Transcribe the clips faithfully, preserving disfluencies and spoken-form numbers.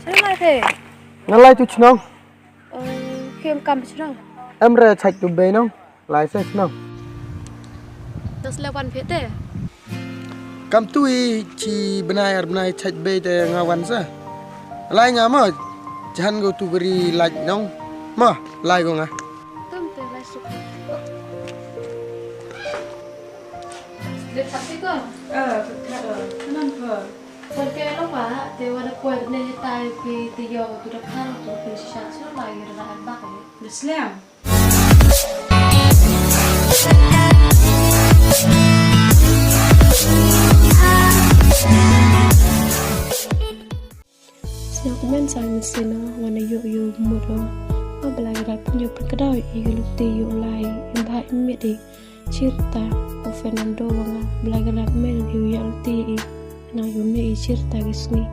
Shalai phi? Nga lai tu chnong. Oh, phi em kam chnong? Em re chait tu bei nong. Lai se chnong. Dos le wan phi te? Kam tu i chi bnai ar bnai chait bei te nga wan sa. Lai nga mo. Jahan go tu beri laj nong. Mo, lai go nga. Tum te lai suk. Dep sap ti ko? Eh, ka ka. Nan ko. Kon ke lo pa, te wa da ko ne tai pi te yo tu da kan tu pi sha sha la yo da ba ke. Muslim. Sñiaw kmen sa i mynsiem na, wan ïoh ïoh mut o. Ba la ïa rat pynïoh pynkdaw i lukti ïoh lai, im bha im miet i. Chirta, o Fernando wa nga, ba la ïa rat men ïoh ïa lukti i. Na ïoh ne i chirta ki sngi.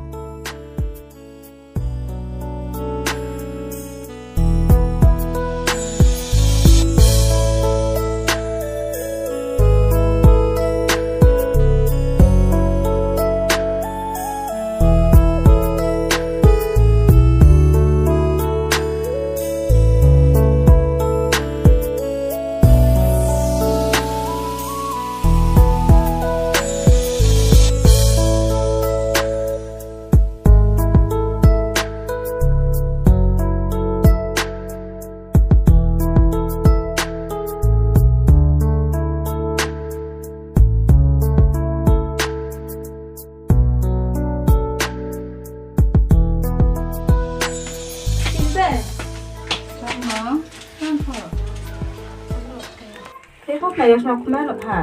Te ko na yos na kuma lo pha.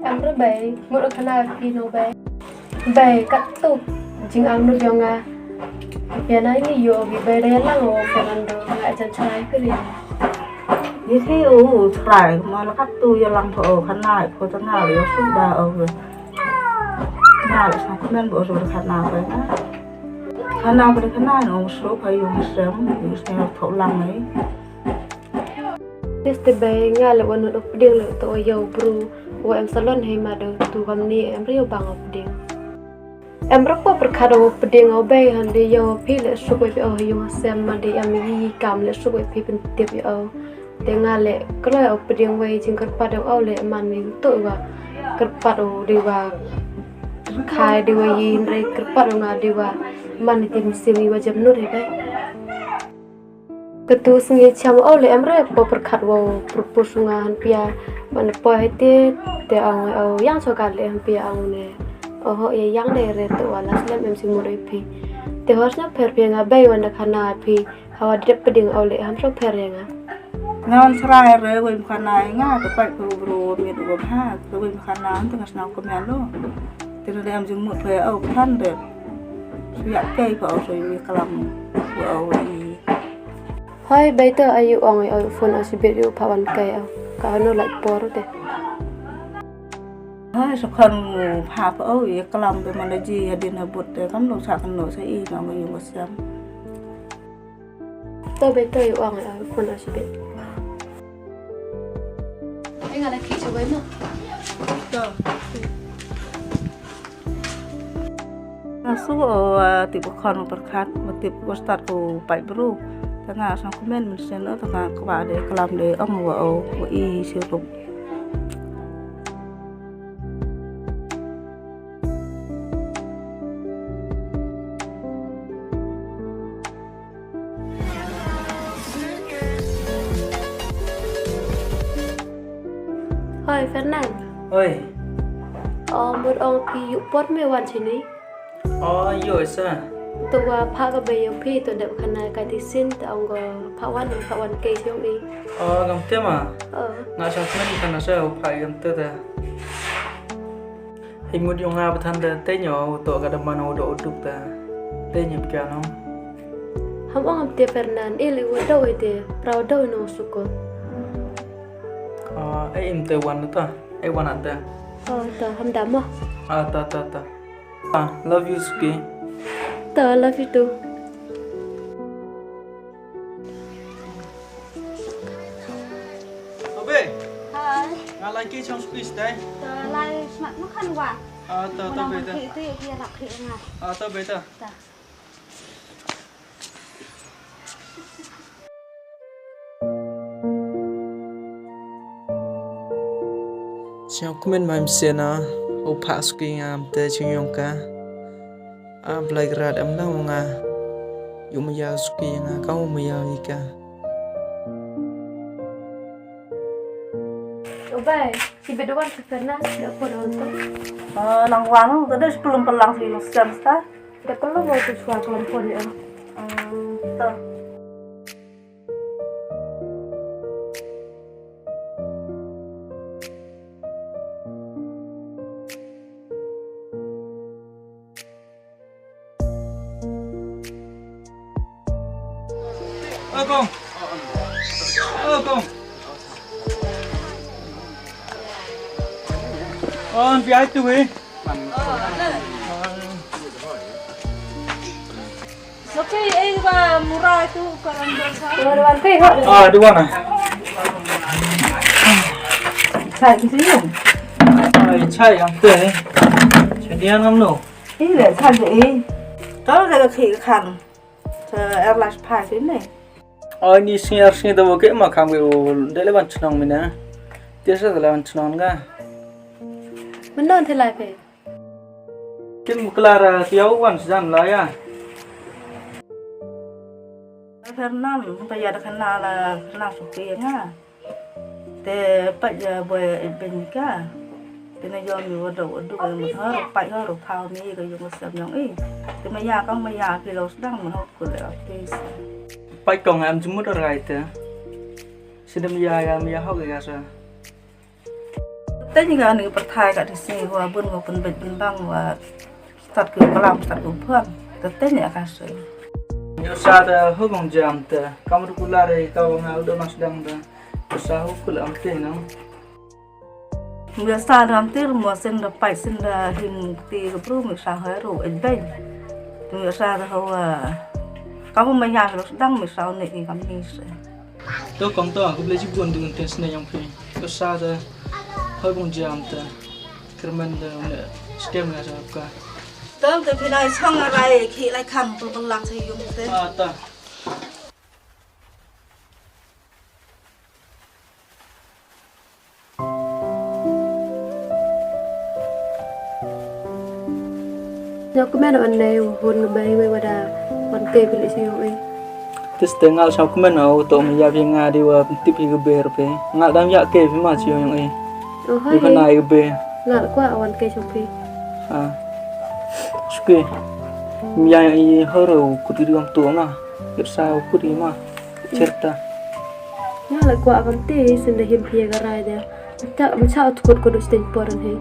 Em re bai, mut ka na phi no bai. Bai, kat tu jingangnud yong nga. Pia na ini yo gi bai re lang o Fernando nga jan chai kri. Ye the o chrai ma la kat tu ya lang tho o khana ko ta na yo su da o. Na la sa kmen bo so khana ko na. Khana ko khana no so ka yo sem yo sem tho lang ai. Tis te bai nga le wan u pding le to yo bru wa em salon hei ma do tu kam ni em rio bang u pding. Em rok wa pyrkhat u pding u bai han de yo phi le suk wei phi o yung sem ma de em yi kam le suk wei phi pyntip yo. Te nga le klo u pding wei jingkyrpad u le man ni to wa kyrpad u de wa khai de wa yi hynrei kyrpad u nga de wa man ni tim sim yi wa jem nut hei bai. Katu sngi cham o le em re po pyrkhat wow propose nga han pia. Man po hei te te ong o yang so ka le han pia ong ne. Oho ye yang de re to wa la slem em si mut oi phi. Te hor sna pher phi nga bai wan da khana phi. Hawa dep pding o le ham so pher ya nga. Ngan srai re wei khana nga te pai ko bro mit ko ha. Ko wei khana te ngas na ko melo. Te ne em jing mut phe o phan de. Yak kai ko o so yu kalam. Ko o i. Hoi, bai to ayu ong i ong phone a sibit yu pha wan kai a. Ka hanu lai por te. Hoi, so khan pha pha o i kalam be mana ji hadin habut te kam lo sa kan lo sa i ngam yu ngam siam. To bai to yu ong i ong phone a sibit. Ai nga la ki cha bai ma. To. Nga su o, ah, tip u khon u pyrkhat, ma tip u stad u paid bru. Te nga sa kmen mynsiem o, te nga kwah de klam de ong wa o, wa i sirup. Hoi, Fernand. Hoi. O, mut ong phi yu por me wan chini. O, yu sa. To wa pha ka be yu phi to dep khana ka ti sin ta ong go pha wan, pha wan ke yong i. O, gam te ma. O. Nga sa kmen khana sa pha gam te ta. Hi mut yong nga ba than da te nyo to ka da man o do duk ta. Te nyo pya no. Ham ong am te Fernand, e le wa do e te, pra wa do no suko. Ah, e im te wan ta, e wan ta. Oh, ta ham da mo. Ah, ta, ta, ta. Ah, love you, Suki. Ta, love you too. Obe. Hai. Nga lai ki chong squeeze dai. Ta lai smat makan wa. Ah, ta, ta, be ta. Ki tu ya ki lak ki nga. Ah, ta, be ta. Ta. Ïa u kmen mai msien na u phah suki nga mynta jingïong ka. A Blai Kynrad em lang nga. Ïu maya suki nga ka u maya ïa ka. Ubai, si bedoan ka kena da ko don tu. Nang wan tu da sepuluh pelang si nuskan sta. Da kalau mau tu suat kelompok ni. Hmm, tu. Ơ kong. Ơ kong. Ơ, phi ai tu hi. Sopi, eh, ba mura itu koran dosa. Ah, dua na. Chai ki sini. Ai, chai yang te. Chai dia ngam no. Ih, le chai de eh. Kau le ka khi kan. Sa er las phai sini. Ai ni sngi ar sngi da bo ke ma kam ke u de le ban chnong mina. Tiasa da le ban chnong ga. Mano the lai pe. Kim klara tiau wan sjan la ya. Fernan, pa ya da kana la kana supi nga. Te pat ya boy ben ka. Te na yom mi wado wado ka mo har pat har pau mi ka yung sam yong i. Te ma ya ka ma ya ki lo sdang ma hok ko le artis. Pat kong am jumut rai te. Sidem ya ya mi ya hok ya sa. Te ni ka ni perthai ka di sini wa bun wa pun bet bin bang wa start ke kalam start ke pun. Te ni ka se. Yo sa da hubung jam te. Kamu tu kular ka wa nga udah mas dang te. Sa hu kul am te no. Biasa da am te mo sen da pai sen da him te ke bru mi sa ha ru et ben. Biasa da hawa. Kamu maya lo sedang mi sa ne ki kami se. To kong to, aku beli jibun dengan tes ne yang phi. Ko sa da hoi bong jam ta. Kermen da ne skem na sa ka. Tang te phi nai song rai khi lai khang tu pelak sa yung te. Ah, ta. Nyok kmen wan nei hun ngebai wei wada wan te kuli si yong ei. Tis te ngal sa kmen au to me ya phi nga di wa tip hi ke ber pe. Ngal dam ya ke phi ma si yong ei. Oh hai. Yu kana ke be. Ngal kwa wan ke song phi. Ha. Suki. Me ya i horo kut di gam tu ma. Yot sa kut di ma. Cerita. Ya la kwah kam te sin da him phi ka rai da. Ta am cha utkut ko du sten poran he.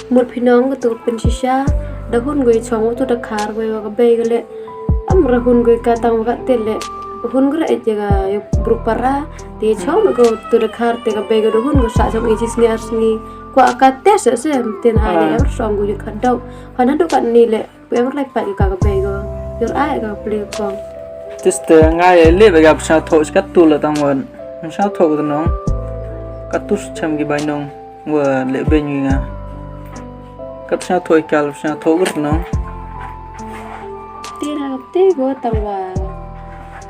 Mur phi nong ka tu pyn shisha da hun goi chong tu da khar goi wa ka bei ka le. Am ra hun goi ka tang wa ka te le. Hun goi ra e jaga bru para te chong ko tu da khar te ka bei ka da hun goi sa chong e jis ngi ar sngi. Kwah ka te se se ten ha le am song goi ka dau. Ha na du ka ni le. Phi em lai pat ka ka bei ko. Yor ai ka pli kong. Tis te ngai le ba ga psa tho ska tu la tang wan. Psa tho ko nong. Ka tu chem ki bai nong. Wa le ben ngi nga. Ka psa tho ka psa tho ko nong. Ti na ka ti ko tang wa.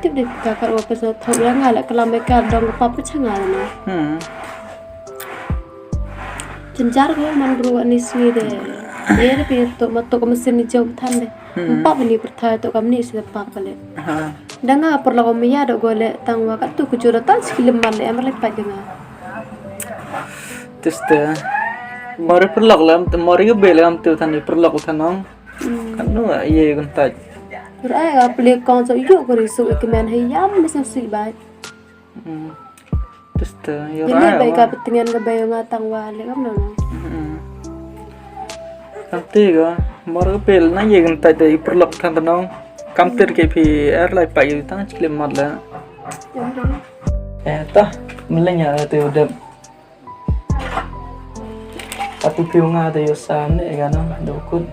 Tip de ka ka wa psa tho la nga le ka la me ka dong pa pa cha nga na. Hmm. Jynjar ko man bru ani sngi de. Ye de phi to ma to ka mesin ni jom than de. Hmm. Pap ni perthai to kam ni se pap le. Ha. Da nga perlu ko mia do go le tang wa ka tu ku jura ta skilem man le em le pat nga. Tis te. Mori perlu le am mori ke be le am tu than ni perlu than nong. Hmm. Kan nu ye gun ta. Rai ga pli kong so yu ko ri su ke men he yam mesin si bai. Hmm. Tis te, yo. Ini rai bai wa. Ka petengan ka bai nga tang wa le kam no no. Hmm. Kam te ga, mor ka pel na ye kan tai te i perlok than ta nong. Kam ter ke phi er lai pa yu tang chiklim mat la. Eh ta, meleng ya te udah. Atu phi nga te yo sa ne ga no, do kut.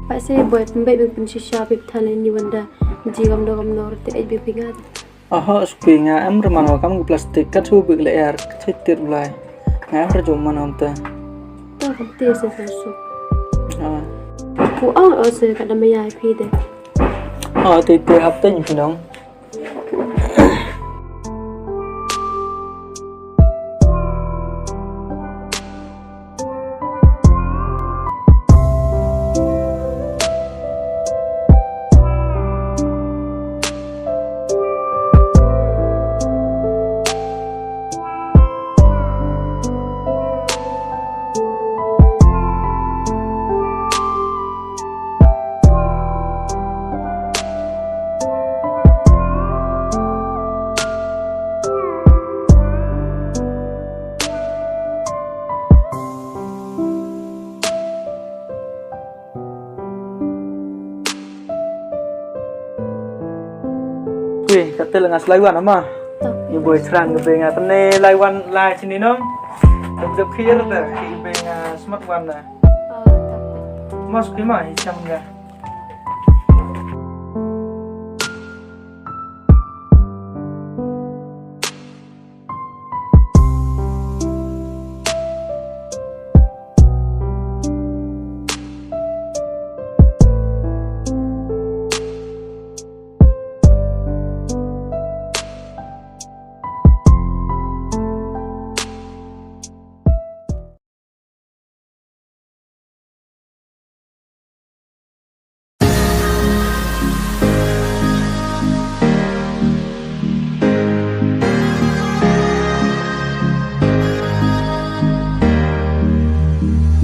Pai se boy pembai bing pun shisha bing than ni wanda. Ji gam do gam no te ai bing pingat. Aha, spi nga em re man wa kam plastik kat hu bik le er, kat hu tir blai. Nga em re jom man am ta. Ta kam te se sa su. Ah. Ku ang o se ka da maya phi de. Ah, te te hap te ni phi nong. Eh, ka te la nga slai wan ama. Ni boi thrang ka be nga tene lai wan lai chini no. Dep dep khir da ki be nga smat wan da. Mas ki ma hi cham nga.